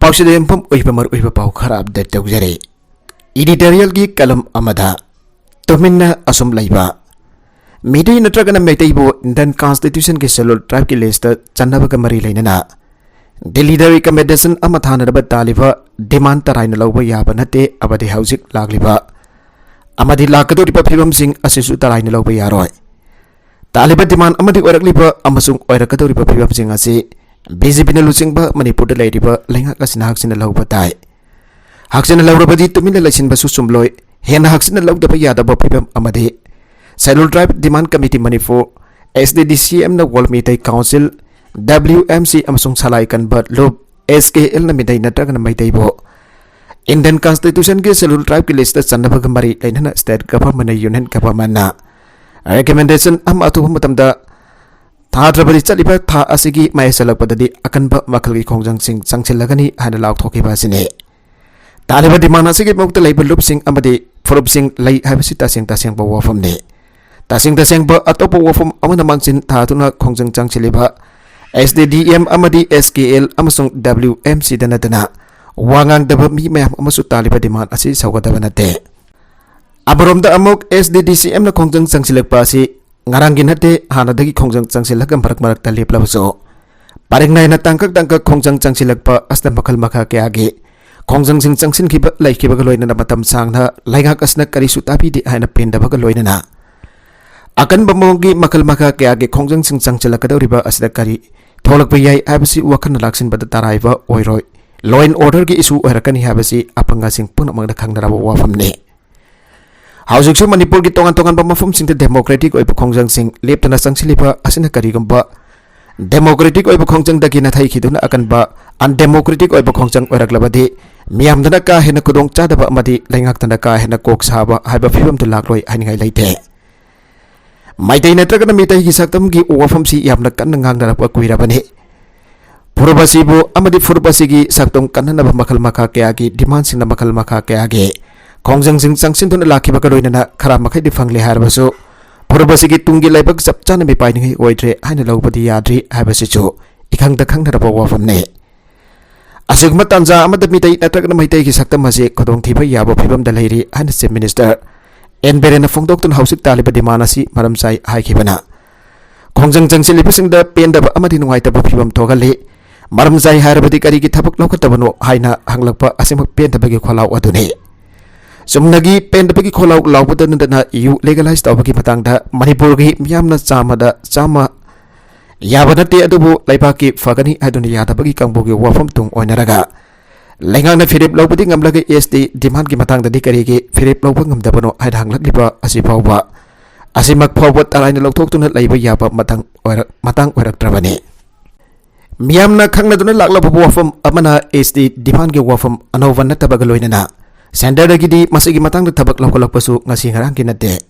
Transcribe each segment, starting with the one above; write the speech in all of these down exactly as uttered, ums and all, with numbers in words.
ꯄꯥꯎꯁꯤꯗ ꯌꯨꯝꯐꯝ ꯑꯣꯏꯕ ꯃꯔꯨꯑꯣꯏꯕ ꯄꯥꯎ ꯈꯔ ꯑꯞꯗꯦꯠ ꯇꯧꯖꯔꯤ꯫ ꯏꯗꯤꯇꯣꯔꯤꯌꯦꯜꯒꯤ ꯀꯂꯝ ꯑꯃꯗ, ꯇꯨꯃꯤꯟꯅ ꯑꯁꯨꯝ ꯂꯩꯕ꯫ ꯃꯤꯇꯩ ꯅꯠꯇ꯭ꯔꯒꯅ ꯃꯩꯇꯩꯕꯨ ꯏꯟꯗꯤꯌꯟ ꯀꯟꯁꯇꯤꯇ꯭ꯌꯨꯁꯟꯒꯤ ꯁꯦꯗ꯭ꯌꯨꯜ ꯇ꯭ꯔꯥꯏꯕꯀꯤ ꯂꯤꯁꯇ ꯆꯟꯅꯕꯒ ꯃꯔꯤ ꯂꯩꯅꯅ ꯗꯤꯜꯂꯤꯗ ꯔꯤꯀꯃꯦꯟꯗꯦꯁꯟ ꯑꯃ ꯊꯥꯅꯅꯕ ꯇꯥꯜꯂꯤꯕ ꯗꯤꯃꯥꯟ ꯇꯔꯥꯏꯅ ꯂꯧꯕ ꯌꯥꯕ ꯅꯠꯇꯦ ꯑꯃꯗꯤ ꯍꯧꯖꯤꯛ ꯂꯥꯛꯂꯤꯕ ꯑꯃꯗꯤ ꯂꯥꯛꯀꯗꯧꯔꯤꯕ ꯐꯤꯕꯝꯁꯤꯡ ꯑꯁꯤꯁꯨ ꯇꯔꯥꯏꯅ ꯂꯧꯕ ꯌꯥꯔꯣꯏ꯫ ꯇꯥꯜꯂꯤꯕ ꯗꯤꯃꯥꯟ ꯑꯃꯗꯤ ꯑꯣꯏꯔꯛꯂꯤꯕ ꯑꯃꯁꯨꯡ ꯑꯣꯏꯔꯛꯀꯗꯧꯔꯤꯕ ꯐꯤꯕꯝꯁꯤꯡ ꯑꯁꯤ ꯕꯤ ꯖꯦ ꯄꯤꯅ ꯂꯨꯆꯤꯡꯕ ꯃꯅꯤꯄꯨꯔꯗ ꯂꯩꯔꯤꯕ ꯂꯩꯉꯥꯛ ꯑꯁꯤꯅ ꯍꯛꯆꯤꯟꯅ ꯂꯧꯕ ꯇꯥꯏ꯫ ꯍꯛꯆꯤꯟꯅ ꯂꯧꯔꯕꯗꯤ ꯇꯨꯃꯤꯟꯅ ꯂꯩꯁꯤꯟꯕꯁꯨ ꯆꯨꯝꯂꯣꯏ꯫ ꯍꯦꯟꯅ ꯍꯛꯆꯤꯟꯅ ꯂꯧꯗꯕ ꯌꯥꯗꯕ ꯐꯤꯕꯝ ꯑꯃꯗꯤ schedule tribe demand committee Manipur, S D D C ꯑꯦꯝꯅ ꯋꯥꯔꯜ Meitei council, W M C ꯑꯃꯁꯨꯡ ꯁꯂꯥꯏ ꯀꯟꯕ ꯂꯨꯞ, ꯑꯦꯁ ꯀꯦ ꯑꯦꯜꯅ ꯃꯤꯇꯩ ꯅꯠꯇ꯭ꯔꯒꯅ ꯃꯩꯇꯩꯕꯨ ꯏꯟꯗꯤꯌꯟ ꯀꯟꯁꯇꯤꯇ꯭ꯌꯨꯁꯟꯒꯤ ꯁꯦꯗ꯭ꯌꯨꯜ ꯇ꯭ꯔꯥꯏꯕꯀꯤ ꯂꯤꯁꯇ ꯆꯟꯅꯕꯒ ꯃꯔꯤ ꯂꯩꯅꯅ ꯁ꯭ꯇꯦꯠ ꯒꯚꯔꯟꯃꯦꯟꯅ ꯌꯨꯅꯤꯌꯟ ꯒꯚꯔꯟꯃꯦꯟꯅ ꯔꯤꯀꯃꯦꯟꯗꯦꯁꯟ ꯑꯃ ꯑꯊꯨꯕ ꯃꯇꯝꯗ ꯊꯥꯗ꯭ꯔꯕꯗꯤ ꯆꯠꯂꯤꯕ ꯊꯥ ꯑꯁꯤꯒꯤ ꯃꯌꯥꯏ ꯆꯜꯂꯛꯄꯗꯗꯤ ꯑꯀꯟꯕ ꯃꯈꯜꯒꯤ ꯈꯣꯡꯖꯪꯁꯤꯡ ꯆꯪꯁꯤꯜꯂꯒꯅꯤ ꯍꯥꯏꯅ ꯂꯥꯎꯊꯣꯛꯈꯤꯕ ꯑꯁꯤꯅꯤ꯫ ꯇꯥꯜꯂꯤꯕ ꯗꯤꯃꯥꯟ ꯑꯁꯤꯒꯤ ꯃꯥꯌꯣꯛꯇ ꯂꯩꯕ ꯂꯨꯞꯁꯤꯡ ꯑꯃꯗꯤ ꯐꯨꯔꯨꯞꯁꯤꯡ ꯂꯩ ꯍꯥꯏꯕꯁꯤ ꯇꯁꯦꯡ ꯇꯁꯦꯡꯕ ꯋꯥꯐꯝꯅꯤ꯫ ꯇꯁꯦꯡ ꯇꯁꯦꯡꯕ ꯑꯇꯣꯞꯄ ꯋꯥꯐꯝ ꯑꯃꯅ ꯃꯥꯡꯖꯤꯟ ꯊꯥꯗꯨꯅ ꯈꯣꯡꯖꯪ ꯆꯪꯁꯤꯜꯂꯤꯕ ꯑꯦꯁ ꯗꯤ ꯗꯤ ꯑꯦꯝ ꯑꯃꯗꯤ ꯑꯦꯁ ꯀꯦ ꯑꯦꯜ ꯑꯃꯁꯨꯡ ꯗꯕ꯭ꯂꯤꯌꯨ ꯑꯦꯝ ꯁꯤꯗ ꯅꯠꯇꯅ ꯋꯥ ꯉꯥꯡꯗꯕ ꯃꯤ ꯃꯌꯥꯝ ꯑꯃꯁꯨ ꯇꯥꯜꯂꯤꯕ ꯗꯤꯃꯥꯟ ꯑꯁꯤ ꯁꯧꯒꯗꯕ ꯅꯠꯇꯦ꯫ ꯑꯃꯔꯣꯝꯗ ꯑꯃꯨꯛ ꯑꯦꯁ ꯗꯤ ꯗꯤ ꯁꯤ ꯑꯦꯝꯅ ꯈꯣꯡꯖꯪ ꯆꯪꯁꯤꯜꯂꯛꯄ ꯑꯁꯤ ꯉꯔꯥꯡꯒꯤ ꯅꯠꯇꯦ, ꯍꯥꯟꯅꯗꯒꯤ ꯈꯣꯡꯖꯪ ꯆꯪꯁꯤꯜꯂꯒ ꯃꯔꯛ ꯃꯔꯛꯇ ꯂꯦꯞꯂꯕꯁꯨ ꯄꯔꯦꯡ ꯅꯥꯏꯅ ꯇꯥꯡꯀꯛ ꯇꯥꯡꯀꯛ ꯈꯣꯡꯖꯪ ꯆꯪꯁꯤꯜꯂꯛꯄ ꯑꯁꯤꯗ ꯃꯈꯜ ꯃꯈꯥ ꯀꯌꯥꯒꯤ ꯈꯣꯡꯖꯪꯁꯤꯡ ꯆꯪꯁꯤꯟꯈꯤꯕ ꯂꯩꯈꯤꯕꯒ ꯂꯣꯏꯅꯅ ꯃꯇꯝ ꯁꯥꯡꯅ ꯂꯩꯉꯥꯛ ꯑꯁꯤꯅ ꯀꯔꯤꯁꯨ ꯇꯥꯕꯤꯗꯦ ꯍꯥꯏꯅ ꯄꯦꯟꯗꯕꯒ ꯂꯣꯏꯅꯅ ꯑꯀꯟꯕ ꯃꯑꯣꯡꯒꯤ ꯃꯈꯜ ꯃꯈꯥ ꯀꯌꯥꯒꯤ ꯈꯣꯡꯖꯪꯁꯤꯡ ꯆꯪꯁꯤꯜꯂꯛꯀꯗꯧꯔꯤꯕ ꯑꯁꯤꯗ ꯀꯔꯤ ꯊꯣꯛꯂꯛꯄ ꯌꯥꯏ ꯍꯥꯏꯕꯁꯤ ꯋꯥꯈꯜꯅ ꯂꯥꯛꯁꯤꯟꯕꯗ ꯇꯔꯥꯏꯕ ꯑꯣꯏꯔꯣꯏ꯫ Law and order ꯒꯤ issue ꯑꯣꯏꯔꯛꯀꯅꯤ ꯍꯥꯏꯕꯁꯤ ꯑꯄꯪꯁꯤꯡ ꯄꯨꯝꯅꯃꯛꯅ ꯈꯪꯅꯔꯕ ꯋꯥꯐꯝꯅꯤ꯫ ꯍꯧꯖꯤꯛꯁꯨ ꯃꯅꯤꯄꯨꯔꯒꯤ ꯇꯣꯉꯥꯟ ꯇꯣꯉꯥꯟꯕ ꯃꯐꯝꯁꯤꯡꯗ ꯗꯦꯃꯣꯀ꯭ꯔꯦꯇꯤꯛ ꯑꯣꯏꯕ ꯈꯣꯡꯖꯪꯁꯤꯡ ꯂꯦꯞꯇꯅ ꯆꯪꯁꯤꯜꯂꯤꯕ ꯑꯁꯤꯅ ꯀꯔꯤꯒꯨꯝꯕ ꯗꯦꯃꯣꯀ꯭ꯔꯦꯇꯤꯛ ꯑꯣꯏꯕ ꯈꯣꯡꯖꯪꯗꯒꯤ ꯅꯥꯊꯩꯈꯤꯗꯨꯅ ꯑꯀꯟꯕ ꯑꯟꯗꯦꯃꯣꯀ꯭ꯔꯦꯇꯤꯛ ꯑꯣꯏꯕ ꯈꯣꯡꯖꯪ ꯑꯣꯏꯔꯛꯂꯕꯗꯤ ꯃꯤꯌꯥꯝꯗꯅ ꯀꯥ ꯍꯦꯟꯅ ꯈꯨꯗꯣꯡ ꯆꯥꯗꯕ ꯑꯃꯗꯤ ꯂꯩꯉꯥꯛꯇꯅ ꯀꯥ ꯍꯦꯟꯅ ꯀꯣꯛ ꯁꯥꯕ ꯍꯥꯏꯕ ꯐꯤꯕꯝꯗꯨ ꯂꯥꯛꯂꯣꯏ ꯍꯥꯏꯅꯤꯡꯉꯥꯏ ꯂꯩꯇꯦ꯫ ꯃꯩꯇꯩ ꯅꯠꯇ꯭ꯔꯒꯅ ꯃꯤꯇꯩꯒꯤ ꯁꯛꯇꯝꯒꯤ ꯋꯥꯐꯝꯁꯤ ꯌꯥꯝꯅ ꯀꯟꯅ ꯉꯥꯡꯅꯔꯛꯄ ꯀꯨꯏꯔꯕꯅꯤ꯫ ꯐꯨꯔꯨꯞ ꯑꯁꯤꯕꯨ ꯑꯃꯗꯤ ꯐꯨꯔꯨꯞ ꯑꯁꯤꯒꯤ ꯁꯛꯇꯝ ꯀꯟꯅꯅꯕ ꯃꯈꯜ ꯃꯈꯥ ꯀꯌꯥꯒꯤ ꯗꯤꯃꯥꯟꯁꯤꯡꯅ ꯃꯈꯜ ꯃꯈꯥ ꯀꯌꯥꯒꯤ ꯈꯣꯡꯖꯪꯁꯤꯡ ꯆꯪꯁꯤꯟꯗꯨꯅ ꯂꯥꯛꯈꯤꯕꯒ ꯂꯣꯏꯅꯅ ꯈꯔ ꯃꯈꯩꯗꯤ ꯐꯪꯂꯦ ꯍꯥꯏꯔꯕꯁꯨ ꯐꯨꯔꯨꯞ ꯑꯁꯤꯒꯤ ꯇꯨꯡꯒꯤ ꯂꯩꯕꯥꯛ ꯆꯞ ꯆꯥꯅ ꯃꯤꯄꯥꯏꯅꯤꯡꯉꯥꯏ ꯑꯣꯏꯗ꯭ꯔꯦ ꯍꯥꯏꯅ ꯂꯧꯕꯗꯤ ꯌꯥꯗ꯭ꯔꯤ ꯍꯥꯏꯕꯁꯤꯁꯨ ꯏꯈꯪꯗ ꯈꯪꯅꯔꯕ ꯋꯥꯐꯝꯅꯤ꯫ ꯑꯁꯤꯒꯨꯝꯕ ꯇꯥꯟꯖꯥ ꯑꯃꯗ ꯃꯤꯇꯩ ꯅꯠꯇ꯭ꯔꯒꯅ ꯃꯩꯇꯩꯒꯤ ꯁꯛꯇꯝ ꯑꯁꯤ ꯈꯨꯗꯣꯡꯊꯤꯕ ꯌꯥꯕ ꯐꯤꯕꯝꯗ ꯂꯩꯔꯤ ꯍꯥꯏꯅ Chief Minister N ꯕꯤꯔꯦꯟꯅ ꯐꯣꯡꯗꯣꯛꯇꯨꯅ ꯍꯧꯖꯤꯛ ꯇꯥꯜꯂꯤꯕ demand ꯑꯁꯤ ꯃꯔꯝ ꯆꯥꯏ ꯍꯥꯏꯈꯤꯕꯅ ꯈꯣꯡꯖꯪ ꯆꯪꯁꯤꯜꯂꯤꯕꯁꯤꯡꯗ ꯄꯦꯟꯗꯕ ꯑꯃꯗꯤ ꯅꯨꯡꯉꯥꯏꯇꯕ ꯐꯤꯕꯝ ꯊꯣꯛꯍꯜꯂꯤ꯫ ꯃꯔꯝ ꯆꯥꯏ ꯍꯥꯏꯔꯕꯗꯤ ꯀꯔꯤꯒꯤ ꯊꯕꯛ ꯂꯧꯈꯠꯇꯕꯅꯣ ꯍꯥꯏꯅ ꯍꯪꯂꯛꯄ ꯑꯁꯤꯃꯛ ꯄꯦꯟꯗꯕꯒꯤ ꯈꯣꯜꯂꯥꯎ ꯑꯗꯨꯅꯤ꯫ ꯆꯨꯝꯅꯒꯤ ꯄꯦꯟꯗꯕꯒꯤ ꯈꯣꯜꯂꯥꯎ ꯂꯥꯎꯕꯗ ꯅꯠꯇꯅ ꯌꯨ legalize ꯇꯧꯕꯒꯤ ꯃꯇꯥꯡꯗ ꯃꯅꯤꯄꯨꯔꯒꯤ ꯃꯤꯌꯥꯝꯅ ꯆꯥꯝꯃꯗ ꯆꯥꯝꯃ ꯌꯥꯕ ꯅꯠꯇꯦ, ꯑꯗꯨꯕꯨ ꯂꯩꯕꯥꯛꯀꯤ ꯐꯒꯅꯤ ꯍꯥꯏꯗꯨꯅ ꯌꯥꯗꯕꯒꯤ ꯀꯥꯡꯕꯨꯒꯤ ꯋꯥꯐꯝ ꯇꯨꯡ ꯑꯣꯏꯅꯔꯒ ꯂꯩꯉꯥꯛꯅ ꯐꯤꯔꯦꯞ ꯂꯧꯕꯗꯤ ꯉꯝꯂꯒ S T demandꯒꯤ ꯃꯇꯥꯡꯗꯗꯤ ꯀꯔꯤꯒꯤ ꯐꯤꯔꯦꯞ ꯂꯧꯕ ꯉꯝꯗꯕꯅꯣ ꯍꯥꯏꯅ ꯍꯪꯂꯛꯂꯤꯕ ꯑꯁꯤ ꯐꯥꯎꯕ, ꯑꯁꯤꯃꯛ ꯐꯥꯎꯕ ꯇꯔꯥꯏꯅ ꯂꯧꯊꯣꯛꯇꯨꯅ ꯂꯩꯕ ꯌꯥꯕ ꯃꯇꯥꯡ ꯑꯣꯏꯔꯛ-, ꯃꯇꯥꯡ ꯑꯣꯏꯔꯛꯇ꯭ꯔꯕꯅꯤ꯫ ꯃꯤꯌꯥꯝꯅ ꯈꯪꯅꯗꯨꯅ ꯂꯥꯛꯂꯕ ꯋꯥꯐꯝ ꯑꯃꯅ S T demandꯒꯤ ꯋꯥꯐꯝ ꯑꯅꯧꯕ ꯅꯠꯇꯕꯒ ꯂꯣꯏꯅꯅ centreꯗꯒꯤꯗꯤ ꯃꯁꯤꯒꯤ ꯃꯇꯥꯡꯗ ꯊꯕꯛ ꯂꯧꯈꯠꯂꯛꯄꯁꯨ ꯉꯁꯤ ꯉꯔꯥꯡꯒꯤ ꯅꯠꯇꯦ꯫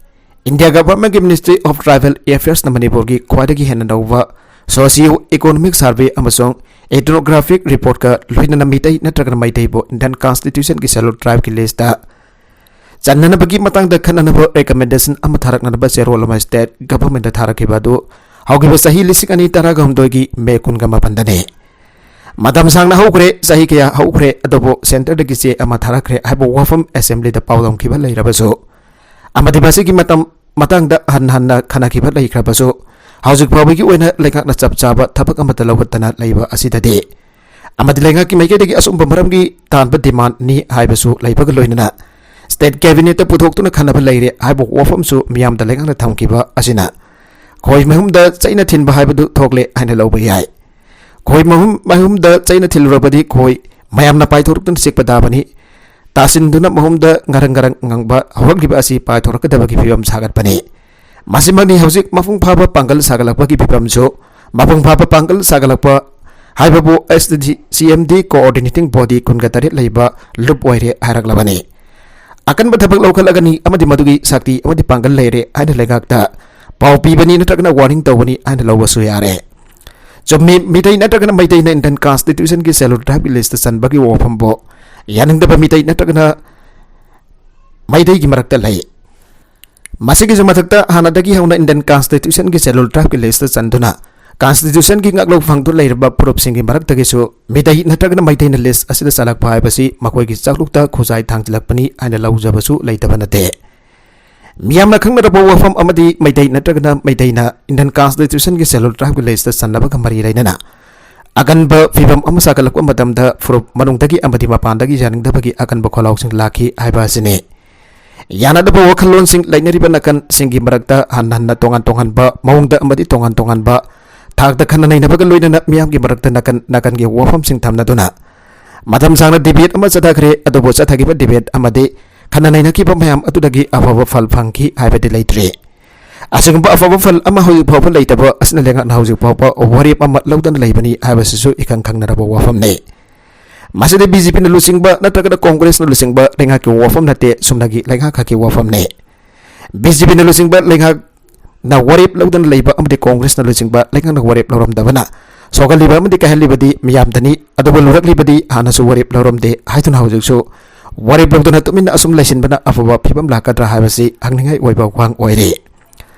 India Governmentꯀꯤ Ministry of Tribal Affairsꯅ ꯃꯅꯤꯄꯨꯔꯒꯤ ꯈ꯭ꯋꯥꯏꯗꯒꯤ ꯍꯦꯟꯅ ꯅꯧꯕ socio economic survey ꯑꯃꯁꯨꯡ ethnographic reportꯀ ꯂꯣꯏꯅꯅ ꯃꯤꯇꯩ ꯅꯠꯇ꯭ꯔꯒꯅ ꯃꯩꯇꯩꯕꯨ Indian Constitutionꯒꯤ Scheduled Tribeꯀꯤ listꯇ ꯆꯟꯅꯅꯕꯒꯤ ꯃꯇꯥꯡꯗ ꯈꯟꯅꯅꯕ recommendation ꯑꯃ ꯊꯥꯔꯛꯅꯅꯕ ꯆꯦꯔꯣꯜ ꯑꯃ state governmentꯇ ꯊꯥꯔꯛꯈꯤꯕ ꯑꯗꯨ ꯍꯧꯈꯤꯕ ꯆꯍꯤ ꯂꯤꯁꯤꯡ ꯑꯅꯤ ꯇꯔꯥꯒ ꯍꯨꯝꯗꯣꯏꯒꯤ May ꯀꯨꯟꯒ ꯃꯥꯄꯟꯗꯅꯤ꯫ ꯃꯇꯝ ꯁꯥꯡꯅ ꯍꯧꯈ꯭ꯔꯦ, ꯆꯍꯤ ꯀꯌꯥ ꯍꯧꯈ꯭ꯔꯦ, ꯑꯗꯨꯕꯨ centreꯗꯒꯤ ꯆꯦ ꯑꯃ ꯊꯥꯔꯛꯈ꯭ꯔꯦ ꯍꯥꯏꯕ ꯋꯥꯐꯝ assemblyꯗ ꯄꯥꯎꯗꯝꯈꯤꯕ ꯂꯩꯔꯕꯁꯨ ꯑꯃꯗꯤ ꯃꯁꯤꯒꯤ ꯃꯇꯝ ꯃꯇꯥꯡꯗ ꯍꯟꯅ ꯍꯟꯅ ꯈꯟꯅꯈꯤꯕ ꯂꯩꯈ꯭ꯔꯕꯁꯨ ꯍꯧꯖꯤꯛ ꯐꯥꯎꯕꯒꯤ ꯑꯣꯏꯅ ꯂꯩꯉꯥꯛꯅ ꯆꯞ ꯆꯥꯕ ꯊꯕꯛ ꯑꯃꯠꯇ ꯂꯧꯈꯠꯇꯅ ꯂꯩꯕ ꯑꯁꯤꯗꯗꯤ ꯑꯃꯗꯤ ꯂꯩꯉꯥꯛꯀꯤ ꯃꯥꯏꯀꯩꯗꯒꯤ ꯑꯆꯨꯝꯕ ꯃꯔꯝꯒꯤ ꯇꯥꯟꯕ demandꯅꯤ ꯍꯥꯏꯕꯁꯨ ꯂꯩꯕꯒ ꯂꯣꯏꯅꯅ state cabinetꯇ ꯄꯨꯊꯣꯛꯇꯨꯅ ꯈꯟꯅꯕ ꯂꯩꯔꯦ ꯍꯥꯏꯕ ꯋꯥꯐꯝꯁꯨ ꯃꯤꯌꯥꯝꯗ ꯂꯩꯉꯥꯛꯅ ꯊꯝꯈꯤꯕ ꯑꯁꯤꯅ ꯈꯣꯏ ꯃꯍꯨꯝꯗ ꯆꯩꯅ ꯊꯤꯟꯕ ꯍꯥꯏꯕꯗꯨ ꯊꯣꯛꯂꯦ ꯍꯥꯏꯅ ꯂꯧꯕ ꯌꯥꯏ꯫ ꯈꯣꯏ ꯃꯍꯨꯝ, ꯃꯍꯨꯝꯗ ꯆꯩꯅ ꯊꯤꯜꯂꯨꯔꯕꯗꯤ ꯈꯣꯏ ꯃꯌꯥꯝꯅ ꯄꯥꯏꯊꯣꯔꯛꯇꯨꯅ ꯆꯤꯛꯄ ꯇꯥꯕꯅꯤ꯫ ꯇꯥꯁꯤꯟꯗꯨꯅ ꯃꯍꯨꯝꯗ ꯉꯔꯪ ꯉꯔꯪ ꯉꯪꯕ ꯍꯧꯔꯛꯂꯤꯕ ꯑꯁꯤ ꯄꯥꯏꯊꯣꯔꯛꯀꯗꯕꯒꯤ ꯐꯤꯕꯝ ꯁꯥꯒꯠꯄꯅꯤ꯫ ꯃꯁꯤꯃꯛꯅꯤ ꯍꯧꯖꯤꯛ ꯃꯄꯨꯡ ꯐꯥꯕ ꯄꯥꯡꯒꯜ ꯁꯥꯒꯠꯂꯛꯄꯒꯤ ꯐꯤꯕꯝꯁꯨ꯫ ꯃꯄꯨꯡ ꯐꯥꯕ ꯄꯥꯡꯒꯜ ꯁꯥꯒꯠꯂꯛꯄ ꯍꯥꯏꯕꯕꯨ S T C M D coordinating body ꯀꯨꯟꯒ ꯇꯔꯦꯠ ꯂꯩꯕ ꯂꯨꯞ ꯑꯣꯏꯔꯦ ꯍꯥꯏꯔꯛꯂꯕꯅꯤ꯫ ꯑꯀꯟꯕ ꯊꯕꯛ ꯂꯧꯈꯠꯂꯒꯅꯤ ꯑꯃꯗꯤ ꯃꯗꯨꯒꯤ ꯁꯛꯇꯤ ꯑꯃꯗꯤ ꯄꯥꯡꯒꯜ ꯂꯩꯔꯦ ꯍꯥꯏꯅ ꯂꯩꯉꯥꯛꯇ ꯄꯥꯎ ꯄꯤꯕꯅꯤ ꯅꯠꯇ꯭ꯔꯒꯅ warning ꯇꯧꯕꯅꯤ ꯍꯥꯏꯅ ꯂꯧꯕꯁꯨ ꯌꯥꯔꯦ꯫ ꯆꯨꯝꯃꯤ, ꯃꯤꯇꯩ ꯅꯠꯇ꯭ꯔꯒꯅ ꯃꯩꯇꯩꯅ Indian Constitutionꯒꯤ Scheduled Tribeꯀꯤ listꯇ ꯆꯟꯕꯒꯤ ꯋꯥꯐꯝꯕꯨ ꯌꯥꯅꯤꯡꯗꯕ ꯃꯤꯇꯩ ꯅꯠꯇ꯭ꯔꯒꯅ ꯃꯩꯇꯩꯒꯤ ꯃꯔꯛꯇ ꯂꯩ꯫ ꯃꯁꯤꯒꯤꯁꯨ ꯃꯊꯛꯇ ꯍꯥꯟꯅꯗꯒꯤ ꯍꯧꯅ Indian Constitutionꯒꯤ Scheduled Tribeꯀꯤ listꯇ ꯆꯟꯗꯨꯅ ꯀꯟꯁꯇꯤꯇ꯭ꯌꯨꯁꯟꯒꯤ ꯉꯥꯛꯂꯧ ꯐꯪꯗꯨꯅ ꯂꯩꯔꯕ ꯐꯨꯔꯨꯞꯁꯤꯡꯒꯤ ꯃꯔꯛꯇꯒꯤꯁꯨ ꯃꯤꯇꯩ ꯅꯠꯇ꯭ꯔꯒꯅ ꯃꯩꯇꯩꯅ ꯂꯤꯁ ꯑꯁꯤꯗ ꯆꯜꯂꯛꯄ ꯍꯥꯏꯕꯁꯤ ꯃꯈꯣꯏꯒꯤ ꯆꯥꯛꯂꯨꯛꯇ ꯈꯨꯖꯥꯏ ꯊꯥꯡꯖꯤꯜꯂꯛꯄꯅꯤ ꯍꯥꯏꯅ ꯂꯧꯖꯕꯁꯨ ꯂꯩꯇꯕ ꯅꯠꯇꯦ꯫ ꯃꯤꯌꯥꯝꯅ ꯈꯪꯅꯔꯕ ꯋꯥꯐꯝ ꯑꯃꯗꯤ ꯃꯩꯇꯩ ꯅꯠꯇ꯭ꯔꯒꯅ ꯃꯩꯇꯩꯅ ꯏꯟꯗꯤꯌꯟ ꯀꯟꯁꯇꯤꯇ꯭ꯌꯨꯁꯟꯒꯤ ꯁꯦꯂꯨꯜ ꯇ꯭ꯔꯥꯏꯕꯀꯤ ꯂꯤꯁꯇ ꯆꯟꯅꯕꯒ ꯃꯔꯤ ꯂꯩꯅꯅ ꯑꯀꯟꯕ ꯐꯤꯕꯝ ꯑꯃ ꯁꯥꯒꯠꯂꯛꯄ ꯃꯇꯝꯗ ꯐꯨꯔꯨꯞ ꯃꯅꯨꯡꯗꯒꯤ ꯑꯃꯗꯤ ꯃꯄꯥꯟꯗꯒꯤ ꯌꯥꯅꯤꯡꯗꯕꯒꯤ ꯑꯀꯟꯕ ꯈꯣꯜꯂꯥꯎꯁꯤꯡ ꯂꯥꯛꯈꯤ ꯍꯥꯏꯕ ꯑꯁꯤꯅꯤ꯫ ꯌꯥꯅꯗꯕ ꯋꯥꯈꯜꯂꯣꯟꯁꯤꯡ ꯂꯩꯅꯔꯤꯕ ꯅꯥꯀꯟꯁꯤꯡꯒꯤ ꯃꯔꯛꯇ ꯍꯟꯅ ꯍꯟꯅ ꯇꯣꯉꯥꯟ ꯇꯣꯉꯥꯟꯕ ꯃꯑꯣꯡꯗ ꯑꯃꯗꯤ ꯇꯣꯉꯥꯟ ꯇꯣꯉꯥꯟꯕ ꯊꯥꯛꯇ ꯈꯟꯅ ꯅꯩꯅꯕꯒ ꯂꯣꯏꯅꯅ ꯃꯤꯌꯥꯝꯒꯤ ꯃꯔꯛꯇ ꯅꯥꯀꯟ ꯅꯥꯀꯟꯒꯤ ꯋꯥꯐꯝꯁꯤꯡ ꯊꯝꯅꯗꯨꯅ ꯃꯇꯝ ꯁꯥꯡꯅ ꯗꯤꯕꯦꯠ ꯑꯃ ꯆꯠꯊꯈ꯭ꯔꯦ꯫ ꯑꯗꯨꯕꯨ ꯆꯠꯊꯈꯤꯕ ꯗꯤꯕꯦꯠ ꯑꯃꯗꯤ ꯈꯟꯅ ꯅꯩꯅꯈꯤꯕ ꯃꯌꯥꯝ ꯑꯗꯨꯗꯒꯤ ꯑꯐꯕ ꯐꯜ ꯐꯪꯈꯤ ꯍꯥꯏꯕꯗꯤ ꯂꯩꯇ꯭ꯔꯤ꯫ ꯑꯁꯤꯒꯨꯝꯕ ꯑꯐꯕ ꯐꯜ ꯑꯃ ꯍꯧꯖꯤꯛ ꯐꯥꯎꯕ ꯂꯩꯇꯕ ꯑꯁꯤꯅ ꯂꯩꯉꯥꯛꯅ ꯍꯧꯖꯤꯛ ꯐꯥꯎꯕ ꯋꯥꯔꯦꯞ ꯑꯃ ꯂꯧꯗꯅ ꯂꯩꯕꯅꯤ ꯍꯥꯏꯕꯁꯤꯁꯨ ꯏꯈꯪ ꯈꯪꯅꯔꯕ ꯋꯥꯐꯝꯅꯤ꯫ ꯃꯁꯤꯗ ꯕꯤ ꯖꯦ ꯄꯤꯅ ꯂꯨꯆꯤꯡꯕ ꯅꯠꯇ꯭ꯔꯒꯅ ꯀꯣꯡꯒ꯭ꯔꯦꯁꯅ ꯂꯨꯆꯤꯡꯕ ꯂꯩꯉꯥꯛꯀꯤ ꯋꯥꯐꯝ ꯅꯠꯇꯦ, ꯁꯨꯞꯅꯒꯤ ꯂꯩꯉꯥꯛ ꯈꯛꯀꯤ ꯋꯥꯐꯝꯅꯤ꯫ ꯕꯤ ꯖꯦ ꯄꯤꯅ ꯂꯨꯆꯤꯡꯕ ꯂꯩꯉꯥꯛꯅ ꯋꯥꯔꯦꯞ ꯂꯧꯗꯅ ꯂꯩꯕ ꯑꯃꯗꯤ ꯀꯣꯡꯒ꯭ꯔꯦꯁꯅ ꯂꯨꯆꯤꯡꯕ ꯂꯩꯉꯥꯛꯅ ꯋꯥꯔꯦꯞ ꯂꯧꯔꯝꯗꯕꯅ ꯁꯣꯛꯍꯜꯂꯤꯕ ꯑꯃꯗꯤ ꯀꯥꯏꯍꯜꯂꯤꯕꯗꯤ ꯃꯤꯌꯥꯝꯗꯅꯤ꯫ ꯑꯗꯨꯕꯨ ꯂꯨꯔꯛꯂꯤꯕꯗꯤ ꯍꯥꯟꯅꯁꯨ ꯋꯥꯔꯦꯞ ꯂꯧꯔꯝꯗꯦ ꯍꯥꯏꯗꯨꯅ ꯍꯧꯖꯤꯛꯁꯨ ꯋꯥꯔꯦꯞ ꯂꯧꯗꯨꯅ ꯇꯨꯃꯤꯟꯅ ꯑꯁꯨꯝ ꯂꯩꯁꯤꯟꯕꯅ ꯑꯐꯕ ꯐꯤꯕꯝ ꯂꯥꯛꯀꯗ꯭ꯔꯥ ꯍꯥꯏꯕꯁꯤ ꯍꯪꯅꯤꯡꯉꯥꯏ ꯑꯣꯏꯕ ꯋꯥꯍꯪ ꯑꯣꯏꯔꯤ꯫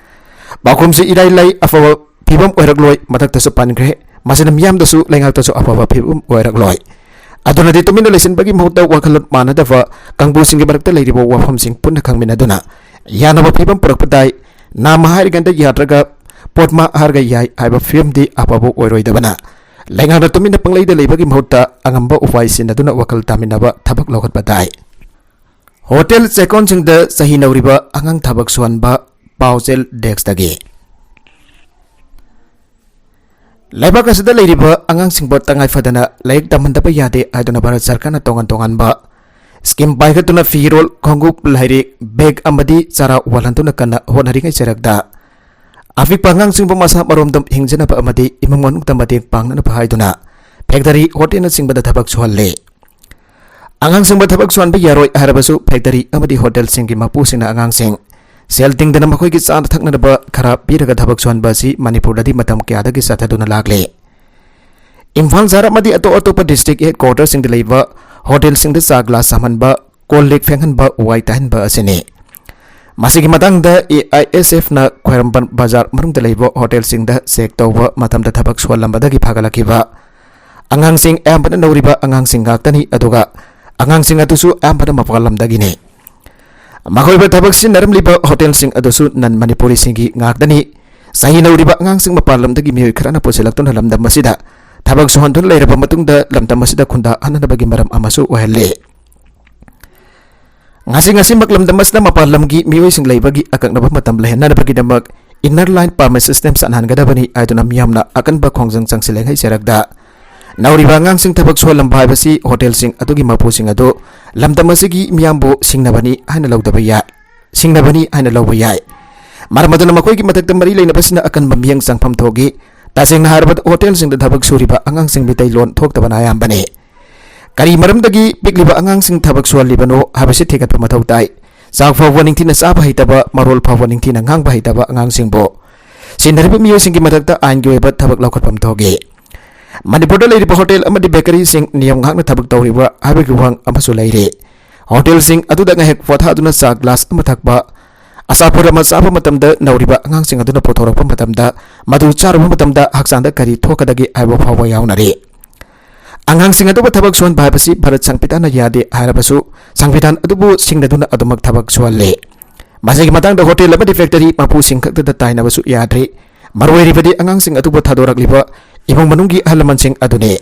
ꯄꯥꯎꯈꯨꯝꯁꯤ ꯏꯔꯥꯏ ꯂꯥꯏ, ꯑꯐꯕ ꯐꯤꯕꯝ ꯑꯣꯏꯔꯛꯂꯣꯏ꯫ ꯃꯊꯛꯇꯁꯨ ꯄꯟꯈ꯭ꯔꯦ, ꯃꯁꯤꯅ ꯃꯤꯌꯥꯝꯗꯁꯨ ꯂꯩꯉꯥꯛꯇꯁꯨ ꯑꯐꯕ ꯐꯤꯕꯝ ꯑꯣꯏꯔꯛꯂꯣꯏ꯫ ꯑꯗꯨꯅꯗꯤ ꯇꯨꯃꯤꯟꯅ ꯂꯩꯁꯤꯟꯕꯒꯤ ꯃꯍꯨꯠꯇ ꯋꯥꯈꯜꯂꯣꯟ ꯃꯥꯟꯅꯗꯕ ꯀꯥꯡꯕꯨꯁꯤꯡꯒꯤ ꯃꯔꯛꯇ ꯂꯩꯔꯤꯕ ꯋꯥꯐꯝꯁꯤꯡ ꯄꯨꯟꯅ ꯈꯪꯃꯤꯟꯅꯗꯨꯅ ꯌꯥꯅꯕ ꯐꯤꯕꯝ ꯄꯨꯔꯛꯄ ꯇꯥꯏ꯫ ꯅꯥꯝꯃ ꯍꯥꯏꯔꯒꯗ ꯌꯥꯗ꯭ꯔꯒ ꯄꯣꯠꯃ ꯍꯥꯏꯔꯒ ꯌꯥꯏ ꯍꯥꯏꯕ ꯐꯤꯕꯝꯗꯤ ꯑꯐꯕ ꯑꯣꯏꯔꯣꯏꯗꯕꯅ ꯂꯩꯉꯥꯛꯅ ꯇꯨꯃꯤꯟꯅ ꯄꯪꯂꯩꯗ ꯂꯩꯕꯒꯤ ꯃꯍꯨꯠꯇ ꯑꯉꯝꯕ ꯎꯄꯥꯏ ꯁꯤꯟꯅꯗꯨꯅ ꯋꯥꯈꯜ ꯇꯥꯃꯤꯟꯅꯕ ꯊꯕꯛ ꯂꯧꯈꯠꯄ ꯇꯥꯏ꯫ ꯍꯣꯇꯦꯜ ꯆꯦꯛꯀꯣꯟꯁꯤꯡꯗ ꯆꯍꯤ ꯅꯧꯔꯤꯕ ꯑꯉꯥꯡ ꯊꯕꯛ ꯁꯨꯍꯟꯕ꯫ ꯄꯥꯎꯆꯦꯜ ꯗꯦꯁ꯭ꯛꯇꯒꯤ꯫ ꯂꯩꯕꯥꯛ ꯑꯁꯤꯗ ꯂꯩꯔꯤꯕ ꯑꯉꯥꯡꯁꯤꯡꯕꯨ ꯇꯉꯥꯏ ꯐꯗꯅ ꯂꯥꯏꯔꯤꯛ ꯇꯝꯍꯟꯗꯕ ꯌꯥꯗꯦ ꯍꯥꯏꯗꯨꯅ ꯚꯥꯔꯠ ꯁꯔꯀꯥꯔꯅ ꯇꯣꯉꯥꯟ ꯇꯣꯉꯥꯟꯕ ꯁ꯭ꯀꯤꯝ ꯄꯥꯏꯈꯠꯇꯨꯅ ꯐꯤꯔꯣꯜ, ꯈꯣꯡꯎꯞ, ꯂꯥꯏꯔꯤꯛ, ꯕꯦꯒ ꯑꯃꯗꯤ ꯆꯥꯔꯥ ꯋꯥꯜꯍꯟꯗꯨꯅ ꯀꯟꯅ ꯍꯣꯠꯅꯔꯤꯉꯩ ꯆꯔꯛꯇ ꯑꯄꯤꯛꯄ ꯑꯉꯥꯡꯁꯤꯡꯕꯨ ꯃꯁꯥ ꯃꯔꯣꯝꯗꯣꯝ ꯍꯤꯡꯖꯅꯕ ꯑꯃꯗꯤ ꯏꯃꯨꯡ ꯃꯅꯨꯡꯗ ꯃꯇꯦꯡ ꯄꯥꯡꯅꯅꯕ ꯍꯥꯏꯗꯨꯅ ꯐꯦꯛꯇꯔꯤ, ꯍꯣꯇꯦꯜꯅꯆꯤꯡꯕꯗ ꯊꯕꯛ ꯁꯨꯍꯜꯂꯤ꯫ ꯑꯉꯥꯡꯁꯤꯡꯕꯨ ꯊꯕꯛ ꯁꯨꯍꯟꯕ ꯌꯥꯔꯣꯏ ꯍꯥꯏꯔꯕꯁꯨ ꯐꯦꯛꯇꯔꯤ ꯑꯃꯗꯤ ꯍꯣꯇꯦꯜꯁꯤꯡꯒꯤ ꯃꯄꯨꯁꯤꯡꯅ ꯑꯉꯥꯡꯁꯤꯡ ꯁꯦꯜ ꯇꯤꯡꯗꯅ ꯃꯈꯣꯏꯒꯤ ꯆꯥꯅ ꯊꯛꯅꯅꯕ ꯈꯔ ꯄꯤꯔꯒ ꯊꯕꯛ ꯁꯨꯍꯟꯕ ꯑꯁꯤ ꯃꯅꯤꯄꯨꯔꯗꯗꯤ ꯃꯇꯝ ꯀꯌꯥꯗꯒꯤ ꯆꯠꯊꯗꯨꯅ ꯂꯥꯛꯂꯤ꯫ ꯏꯝꯐꯥꯜ ꯁꯍꯔ ꯑꯃꯗꯤ ꯑꯇꯣꯞ ꯑꯇꯣꯞꯄ ꯗꯤꯁꯇ꯭ꯔꯤꯛ ꯍꯦꯗ ꯀ꯭ꯋꯥꯇꯔꯁꯤꯡꯗ ꯂꯩꯕ ꯍꯣꯇꯦꯜꯁꯤꯡꯗ ꯆꯥ ꯒ꯭ꯂꯥꯁ ꯁꯥꯍꯟꯕ, ꯀꯣꯜ ꯂꯤꯛ ꯐꯦꯡꯍꯟꯕ, ꯋꯥꯏ ꯇꯥꯍꯟꯕ ꯑꯁꯤꯅꯤ꯫ ꯃꯁꯤꯒꯤ ꯃꯇꯥꯡꯗ ꯑꯦ ꯑꯥꯏ ꯑꯦꯁ ꯑꯦꯐꯅ ꯈ꯭ꯋꯥꯏꯔꯝꯕꯟ ꯕꯖꯥꯔ ꯃꯅꯨꯡꯗ ꯂꯩꯕ ꯍꯣꯇꯦꯜꯁꯤꯡꯗ ꯆꯦꯛ ꯇꯧꯕ ꯃꯇꯝꯗ ꯊꯕꯛ ꯁꯨꯍꯜꯂꯝꯕꯗꯒꯤ ꯐꯒꯠꯂꯛꯈꯤꯕ ꯑꯉꯥꯡꯁꯤꯡ, ꯑꯌꯥꯝꯕꯅ ꯅꯧꯔꯤꯕ ꯑꯉꯥꯡꯁꯤꯡ ꯉꯥꯛꯇꯅꯤ, ꯑꯗꯨꯒ ꯑꯉꯥꯡꯁꯤꯡ ꯑꯗꯨꯁꯨ ꯑꯌꯥꯝꯕꯅ ꯃꯄꯥꯟ ꯂꯝꯗꯒꯤꯅꯤ꯫ ꯃꯈꯣꯏꯕꯨ ꯊꯕꯛ ꯁꯤꯖꯤꯟꯅꯔꯝꯂꯤꯕ ꯍꯣꯇꯦꯜꯁꯤꯡ ꯑꯗꯨꯁꯨ ꯅꯟ ꯃꯅꯤꯄꯨꯔꯤꯁꯤꯡꯒꯤ ꯉꯥꯛꯇꯅꯤ꯫ ꯆꯍꯤ ꯅꯧꯔꯤꯕ ꯑꯉꯥꯡꯁꯤꯡ ꯃꯄꯥꯟ ꯂꯝꯗꯒꯤ ꯃꯤꯑꯣꯏ ꯈꯔꯅ ꯄꯨꯁꯤꯜꯂꯛꯇꯨꯅ ꯂꯝꯗꯝ ꯑꯁꯤꯗ ꯊꯕꯛ ꯁꯨꯍꯟꯗꯨꯅ ꯂꯩꯔꯕ ꯃꯇꯨꯡꯗ ꯂꯝꯗꯝ ꯑꯁꯤꯗ ꯈꯨꯟꯗꯥꯍꯟꯅꯕꯒꯤ ꯃꯔꯝ ꯑꯃꯁꯨ ꯑꯣꯏꯍꯜꯂꯤ꯫ ꯉꯁꯤ ꯉꯁꯤꯃꯛ ꯂꯝꯗꯝ ꯑꯁꯤꯗ ꯃꯄꯥꯟ ꯂꯝꯒꯤ ꯃꯤꯑꯣꯏꯁꯤꯡ ꯂꯩꯕꯒꯤ ꯑꯀꯛꯅꯕ ꯃꯇꯝ ꯂꯩꯍꯟꯅꯕꯒꯤꯗꯃꯛ inner line permit system ꯆꯠꯅꯍꯟꯒꯗꯕꯅꯤ ꯍꯥꯏꯗꯨꯅ ꯃꯤꯌꯥꯝꯅ ꯑꯀꯟꯕ ꯈꯣꯡꯖꯪ ꯆꯪꯁꯤꯜꯂꯤꯉꯩ ꯆꯔꯛꯇ ꯅꯧꯔꯤꯕ ꯑꯉꯥꯡꯁꯤꯡ ꯊꯕꯛ ꯁꯨꯍꯜꯂꯝꯕ ꯍꯥꯏꯕꯁꯤ ꯍꯣꯇꯦꯜꯁꯤꯡ ꯑꯗꯨꯒꯤ ꯃꯄꯨꯁꯤꯡ ꯑꯗꯨ ꯂꯝꯗꯝ ꯑꯁꯤꯒꯤ ꯃꯤꯌꯥꯝꯕꯨ ꯁꯤꯡꯅꯕꯅꯤ ꯍꯥꯏꯅ ꯂꯧꯗꯕ ꯌꯥꯏ, ꯁꯤꯡꯅꯕꯅꯤ ꯍꯥꯏꯅ ꯂꯧꯕ ꯌꯥꯏ꯫ ꯃꯔꯝ ꯑꯗꯨꯅ ꯃꯈꯣꯏꯒꯤ ꯃꯊꯛꯇ ꯃꯔꯤ ꯂꯩꯅꯕꯁꯤꯡꯅ ꯑꯀꯟꯕ ꯃꯤꯠꯌꯦꯡ ꯆꯪꯐꯝ ꯊꯣꯛꯏ꯫ ꯇꯁꯦꯡꯅ ꯍꯥꯏꯔꯕꯗ ꯍꯣꯇꯦꯜꯁꯤꯡꯗ ꯊꯕꯛ ꯁꯨꯔꯤꯕ ꯑꯉꯥꯡꯁꯤꯡ ꯃꯤꯇꯩꯂꯣꯟ ꯊꯣꯛꯇꯕꯅ ꯑꯌꯥꯝꯕꯅꯤ꯫ ꯀꯔꯤ ꯃꯔꯝꯗꯒꯤ ꯄꯤꯛꯂꯤꯕ ꯑꯉꯥꯡꯁꯤꯡ ꯊꯕꯛ ꯁꯨꯍꯜꯂꯤꯕꯅꯣ ꯍꯥꯏꯕꯁꯤ ꯊꯤꯒꯠꯄ ꯃꯊꯧ ꯇꯥꯏ꯫ ꯆꯥꯛ ꯐꯥꯎꯕ ꯅꯤꯡꯊꯤꯅ ꯆꯥꯕ ꯍꯩꯇꯕ, ꯃꯔꯣꯜ ꯐꯥꯎꯕ ꯅꯤꯡꯊꯤꯅ ꯉꯥꯡꯕ ꯍꯩꯇꯕ ꯑꯉꯥꯡꯁꯤꯡꯕꯨ ꯁꯤꯟꯅꯔꯤꯕ ꯃꯤꯑꯣꯏꯁꯤꯡꯒꯤ ꯃꯊꯛꯇ ꯑꯥꯏꯟꯒꯤ ꯑꯣꯏꯕ ꯊꯕꯛ ꯂꯧꯈꯠꯐꯝ ꯊꯣꯛꯏ꯫ ꯃꯅꯤꯄꯨꯔꯗ ꯂꯩꯔꯤꯕ ꯍꯣꯇꯦꯜ ꯑꯃꯗꯤ ꯕꯦꯀꯔꯤꯁꯤꯡ ꯅꯤꯌꯝ ꯉꯥꯛꯅ ꯊꯕꯛ ꯇꯧꯔꯤꯕ ꯍꯥꯏꯕꯒꯤ ꯋꯥꯍꯪ ꯑꯃꯁꯨ ꯂꯩꯔꯤ꯫ ꯍꯣꯇꯦꯜꯁꯤꯡ ꯑꯗꯨꯗ ꯉꯥꯏꯍꯥꯛ ꯄꯣꯊꯥꯗꯨꯅ ꯆꯥ ꯒ꯭ꯂꯥꯁ ꯑꯃ ꯊꯛꯄ, ꯑꯆꯥꯄꯣꯠ ꯑꯃ ꯆꯥꯕ ꯃꯇꯝꯗ ꯅꯧꯔꯤꯕ ꯑꯉꯥꯡꯁꯤꯡ ꯑꯗꯨꯅ ꯄꯨꯊꯣꯔꯛꯄ ꯃꯇꯝꯗ ꯃꯗꯨ ꯆꯥꯔꯨꯕ ꯃꯇꯝꯗ ꯍꯛꯆꯥꯡꯗ ꯀꯔꯤ ꯊꯣꯛꯀꯗꯒꯦ ꯍꯥꯏꯕ ꯐꯥꯎꯕ ꯌꯥꯎꯅꯔꯤ꯫ ꯑꯉꯥꯡꯁꯤꯡ ꯑꯗꯨꯕꯨ ꯊꯕꯛ ꯁꯨꯍꯟꯕ ꯍꯥꯏꯕꯁꯤ ꯚꯥꯔꯠ ꯁꯪꯕꯤꯙꯥꯟꯅ ꯌꯥꯗꯦ ꯍꯥꯏꯔꯕꯁꯨ ꯁꯪꯕꯤꯙꯥꯟ ꯑꯗꯨꯕꯨ ꯁꯤꯡꯅꯗꯨꯅ ꯑꯗꯨꯃꯛ ꯊꯕꯛ ꯁꯨꯍꯜꯂꯤ꯫ ꯃꯁꯤꯒꯤ ꯃꯇꯥꯡꯗ ꯍꯣꯇꯦꯜ ꯑꯃꯗꯤ ꯐꯦꯛꯇꯔꯤ ꯃꯄꯨꯁꯤꯡ ꯈꯛꯇꯗ ꯇꯥꯏꯅꯕꯁꯨ ꯌꯥꯗ꯭ꯔꯤ꯫ ꯃꯔꯨꯑꯣꯏꯔꯤꯕꯗꯤ ꯑꯉꯥꯡꯁꯤꯡ ꯑꯗꯨꯕꯨ ꯊꯥꯗꯣꯔꯛꯂꯤꯕ ꯏꯃꯨꯡ ꯃꯅꯨꯡꯒꯤ ꯑꯍꯜ ꯂꯃꯟꯁꯤꯡ ꯑꯗꯨꯅꯤ꯫